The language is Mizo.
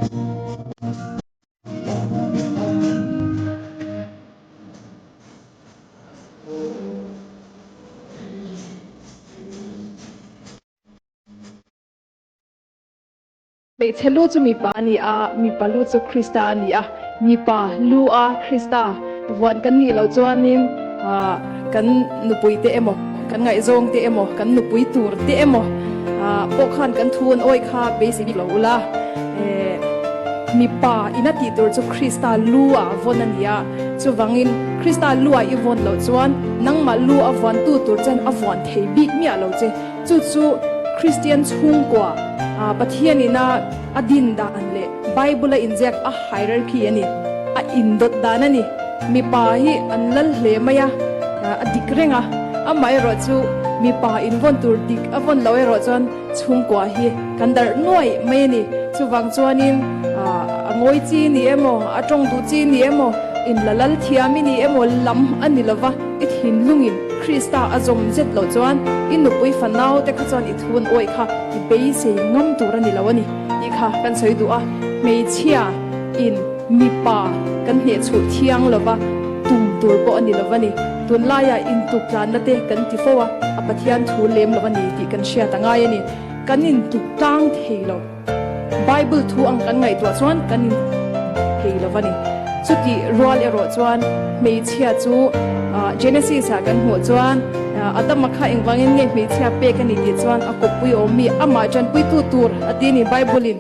Hmeichhe lu chu mipa a ni a, mipa lu chu Krista a ni a. Mipa lu a Krista vuan kan nih loh chuanin kan nupui te emaw, kan ngaihzawng te emaw, kan nupui tur te emaw pawh khan kan thu an awih kha beisei bik lo ula. Mipa ina tih tur chu Krista lu ah vawn a ni a, chuvangin Krista lu ah i vawn loh chuan nangmah lu a vuantu tur chuan a vuan thei bik miah lo che. Chu chu Kristian chhungkua Pathian ina a din dan leh Bible a inziak a hierarchy a ni, a indawt dan a ni. Mipa hi an lal hle mai a, a dik reng a, amaherawh chu mipa invawn tur dik a vawn loh erawh chuan chhungkua hi kan darh nuaih mai a ni. Chuvang chuanin a ngawi chi ni emaw, a tawng duh chi ni emaw, inla lal thiam i ni emaw lam a ni lova, i thinlungin Krista a zawm zet loh chuan i nupui fanau te kha chuan i thun awih kha i beisei ngam tur a ni lo a ni tih kha kan sawi duh a. Hmeichhia in mipa kan hnehchhuh thiang lova tum tur pawh a ni lo a ni. Tunlaiah intuktlanna te kan ti fo a, a Pathian thu lem lo a ni tih kan hriat a ngai a ni. Kan intuktlang thei lo. Bible thu ang kan ngaihtuah chuan kan in thei lo a ni. Chutih rual erawh chuan hmeichhia chu Genesis ah kan hmuh chuan Adama kha engvangin nge hmeichhia pek a ni tih chuan a kawppui awm mi amah tanpuitu tur a ti a ni Bible in.